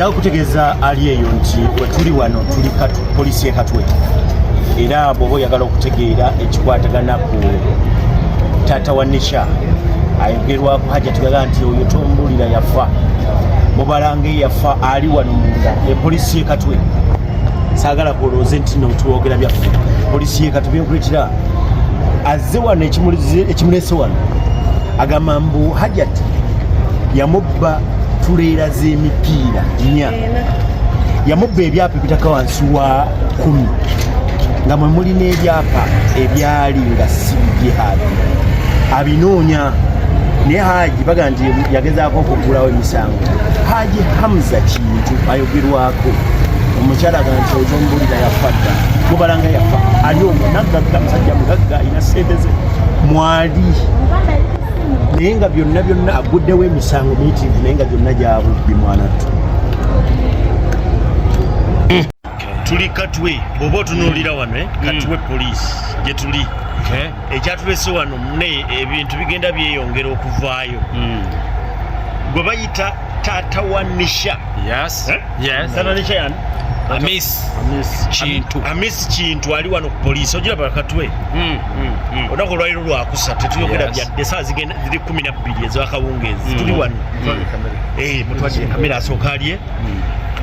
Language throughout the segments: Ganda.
Njaga kutegeeza ali eyo nti wetuli wano tuli poliisi y'e Katwe, era bw'oba oyagala okutegeera ekikwatagana ku taata wa Nisha ayogerwako Hajati, gaga nti oyo tombulira yafa, mubalanga eyafa ali wano munda epoliisi y'e Katwe. Saagala kulowooze nti no twogera byaffe. Poliisi y'e Katwe byenkuletera azze wano, ekimulese wano agamba mbu Hajati yamubba tuleera z'emipiira nnya, yamubba ebyapa ebitaka wansi wa 10 nga mwe muli n'ebyapa ebyali nga si bibye. Haji abinoonya, naye Haji baga nti yagezaako okuggulawo emisango. Haji Hamza Kintu ayogerwako, omukyala aga nti otombulira yafa dda, mubalanga yafa, ali omwo naggagga, musajja mugagga, alina sente ze mwali, naye nga byonna byonna aguddewo emisango miyitirivu, naye nga gyonna gyabubbi. Mwanattu, tuli Katwe. Bw'oba otunuulira wano, Katwe poliisi gye tuli. Ekyatulese wano mune, ebintu bigenda byeyongera okuvaayo. Gwe bayita taata wa Nisha. Yes. Eh? Yes. Taata Nisha yani? Amis Kintu. Amis Kintu ali wano ku poliisi, ogiraba Katwe. Olunaku olwaliro lwakusatu, tetuyogera byadde, saa zigenda ziri 12 ez'akawungeezi. Tuli wano. Mutwalire kamera asooka alye.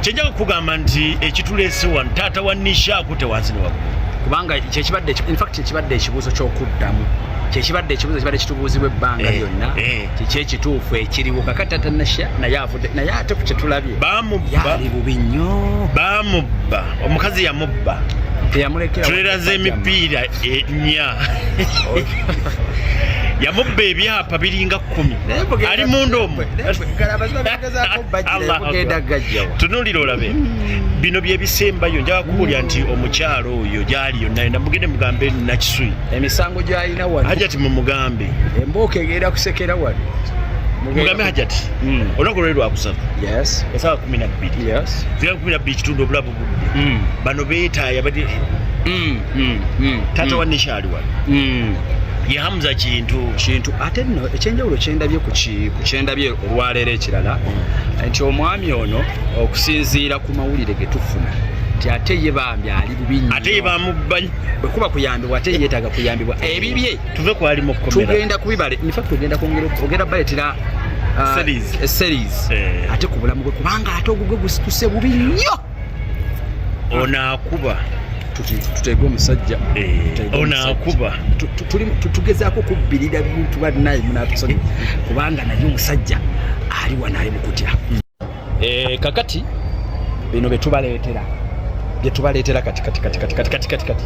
Kyenjaga kugamba nti ekituleese wano, taata wa Nisha akutte wansi ne waggulu. Kubanga kyekibadde, in fact kyekibadde ekibuuzo ky'okuddamu, kyekibadde ekibuuzo kibadde kitubuuzibwa ebbanga lyonna. Kiki ekituufu ekiriwo kakati? Taata Nisha naye avudde, naye ate ku kyetulabye Bamubba. yali bubi nnyo. Bamubba, omukazi yamubba teyamulekera tulera z'emipiira ennya, yamubba ebyapa biringa 10, ali munda omwo. Allah. Genda gajjawa? Tunuulira olabe bino byebisembayo. Njagala kubuulira nti omukyalo oyo gyali yonna yonna, mugende mugambe Nakisui. Emisango gyalina wano. Hajati mumugambe. Embooka egenda kusekera wano. Mugambe Hajati. Olunaku lwali lwakusatu, esaawa 12, zigenda 12 kitundu, obulabu budde. Bano beetaaya bati taata wa Nisha ali wano, ye Hamza Kintu. Kintu. Ate nno ekyenjawulo kyendabye ku kyendabye olwaleero ekirala nti omwami ono, okusinziira ku mawulire ge tufuna, nti ate ye bambi ali bubi nnyo. Ate ye bamubba nnyo. Bwe kuba kuyambibwa, ate ye yeetaaga kuyambibwa ebibye. Tuve kwali mu kkomera. Tugenda kubibale, in fact ogenda kwongera ogenda baleetera Series. Series. Ate ku bulamu bwe, kubanga ate ogugwe gusituse bubi nnyo. Ono akuba. Tuteege omusajja. Tuteege Ono omusajja. akuba. Tugezaako kubbirira bintu bannaye munatusonyi, kubanga naye omusajja ali wano ali mu kutya. Kakati bino byetubaleetera, byetubaleetera kati kati kati kati kati kati kati kati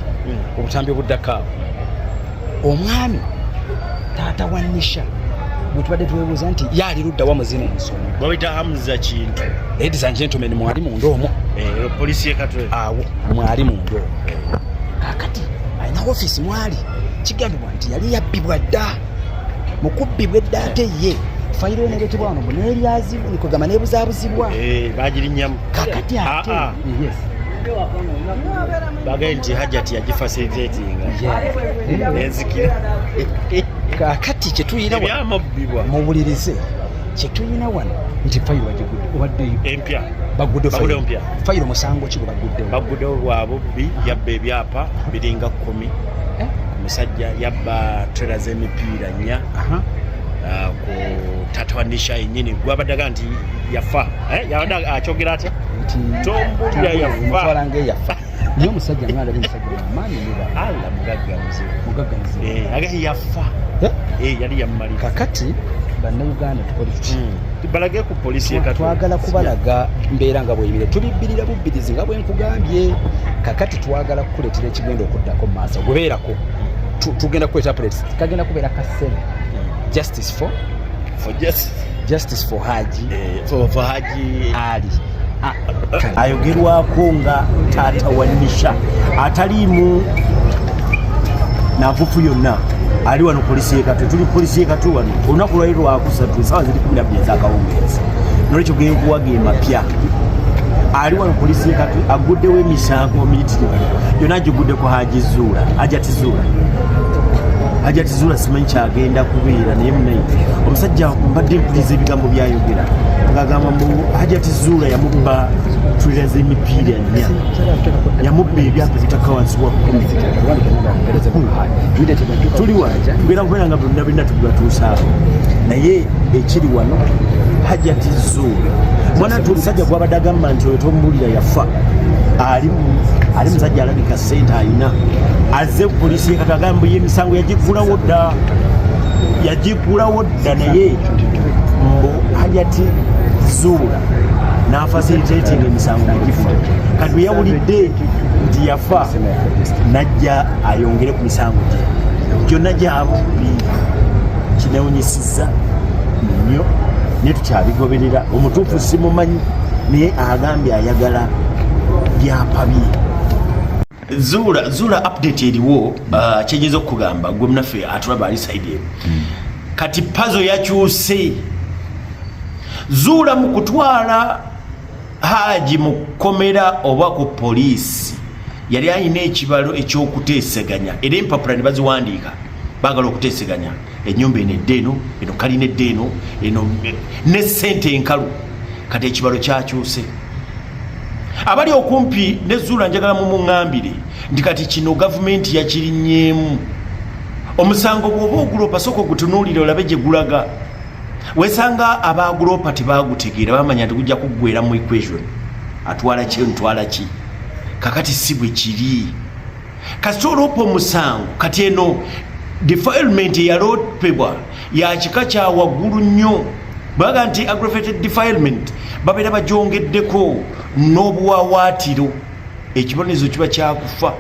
obutambi obuddako awo, omwami taata wa Nisha gwe tubadde twebuuza nti ye ali ludda wa mu zino ensonga. Babita Hamza Kintu. Ladies and gentlemen, mwali munda omwo. Poliisi y'e Katwe. Awo mwali munda omwo. Kakati alina ofiisi mwali, kigambibwa nti yali yabbibwa dda. Mu kubbibwa edda, ate ye fayiro neretebwa wano neryazibwa, nebuzaabuzibwa. Bagirinnyamu. Kakati ate Ah, ah. Yes. Bagambye nti Hajati yagifacilitatinga nenzikira. Kakati kyetuyina wano, Ebyamubbibwa. Muwulirize, kyetuyina wano nti fayiro bagigudde, obaddeyo. Empya. Baguddeyo. Baguddeyo Fayiro. Mpya. Fayiro musango ki gwe baguddewo? Baguddewo lwa bubbi, yabba ebyapa biringa 10. Eh? Omusajja yabba trailer z'emipiira nnya. Ah, ku taata wa Nisha yennyini gwabaddaga nti yafa. Eh, yabadde akyogera atya? Nti Tombulira yafa. Omutwala ngaeyafa, naye omusajja nga alabye omusajja wamaanyi neba. Allah, mugagga muzibu. Mugagga muzibu. Eh, aga yafa. Eh? Eh, yali yammalira. Kakati Bannayuganda, tukole tuti? Balage ku poliisi y'e Katwe. Twagala kubalaga mbeera nga bweyimire, tubibbirira bubbirizi nga bwe nkugambye. Kakati twagala kukuleetera ekigenda okuddako mu maaso, gubeerako. Tugenda kukuleetera updates, kagenda kubeera kasere justice for For just justice for Haji. For Haji. Ali. Ah, kale. Ayogerwako nga taata wa Nisha ataliimu nafufu yonna ali wano polisi y'e Katwe. Tuli polisi y'e Katwe wano, olunaku lwali lwakusatu, esaawa ziri 12 ezakawungeezi. Nolwekyo genkuwa ge mapya. Ali wano polisi y'e Katwe, aguddewo emisango miyitirivu, yonna agigudde ku Haji Zuula, Hajati Zuula. Hajati Zuula simanyi kyagenda kubeera naye munaye omusajja mbadde mpuliriza ebigambo byayogera ng'agamba mbu Hajati Zuula yamubba tulira z'emipiira nnya, yamubba ebyapa ebitakka wansi wa 10. Tuli wano tugenda kubeera nga byonna byonna tubibatuusaako, naye ekiri wano Hajati Zuula mwana nti omusajja gwabadde agamba nti oyo tomubuulira yafa, ali ali musajja alabika sente alina, azze ku poliisi ye Katwe agamba ye emisango yagiggulawo dda, yagiggulawo dda, naye mbu Hajati Zuula n'afacilitating emisango negifa. Kati bwe yawulidde nti yafa, najja ayongere ku misango gye gyonna gyabubbi. Kinewunyisizza nnyo, naye tukyabigoberera. Omutuufu simumanyi, naye agambye ayagala byapa bye. Zuula, Zuula, update eriwo, kyenyinza okukugamba gwe munaffe atulaba ali side eno, kati puzzle yakyuse. Zuula mu kutwala Haji mu kkomera oba ku poliisi yali alina ekibalo ekyokuteeseganya, era empapula ne baziwandiika, baagala okuteeseganya ennyumba eno edde eno, eno kalina edde eno, eno ne ssente enkalu. Kati ekibalo kyakyuse. Abali okumpi ne Zuula, njagala mumuŋŋambire nti kati kino gavumenti yakirinnyeemu. Omusango bw'oba ogulopa, sooka ogutunuulire olabe gye gulaga. Wesanga abagulopa tebagutegeera, bamanya nti gujja kuggwera mu equation, atwala ki, ntwala ki. Kakati si bwe kiri. Kasita oloopa omusango, kati eno defilement eyaloopebwa ya kika kya waggulu nnyo. Bwaga nti aggravated defilement, babeera bagyongeddeko n'obuwawaatiro, ekibonerezo kiba kyakufa.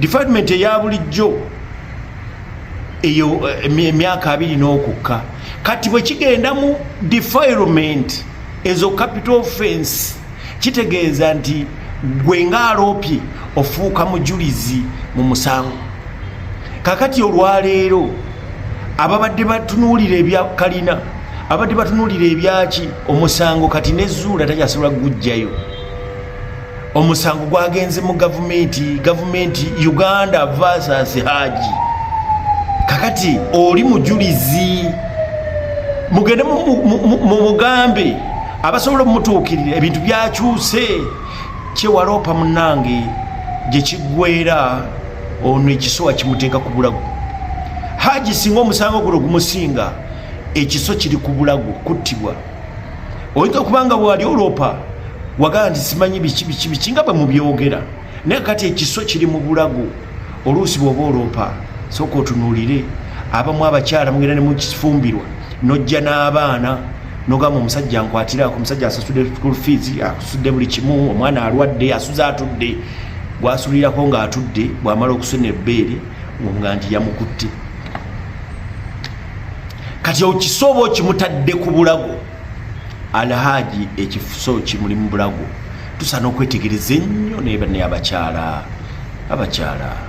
Defilement eya bulijjo eyo emyaka 20 n'okukka. Kati bwe kigenda mu defilement ezo capital offense, kitegeeza nti gwe ng'aloopye ofuuka mujulizi mu musango. Kakati olwaleero ababadde batunuulira ebya kalina, abadde batunuulira ebyaki, omusango kati nezuula takyasobola kugujjayo. Omusango gwagenze mu gavumenti, gavumenti Uganda versus Haji. Kakati oli mujulizi, mugende mumugambe abasobola omumutuukirira. Ebintu byakyuse. Kyewaloopa munange gye kiggwera, ono ekisowa kimuteeka ku bulago. Haji singa omusango guno gumusinga, ekiso kiri ku bulago, kuttibwa. Oyinza okuba nga bwali oloopa wagamba nti simanyi biki biki biki nga bwe mubyogera, naye kati ekiso kiri mu bulago. Oluusi bw'oba oloopa, sooka otunuulire. Abamu abakyala mugenda ne mukifumbirwa, nojja n'abaana, nogamba omusajja nkwatirako, omusajja asasudde school fees, asasudde buli kimu, omwana alwadde, asuze atudde, gwasulirako ng'atudde. Bw'amala okusuna ebbeere nga nti yamukutte, kati okiso oba okimutadde ku bulago. Alhaji ekifuso kimuli mu bulago. Tusaana okwetegereza ennyo naye abakyala, abakyala.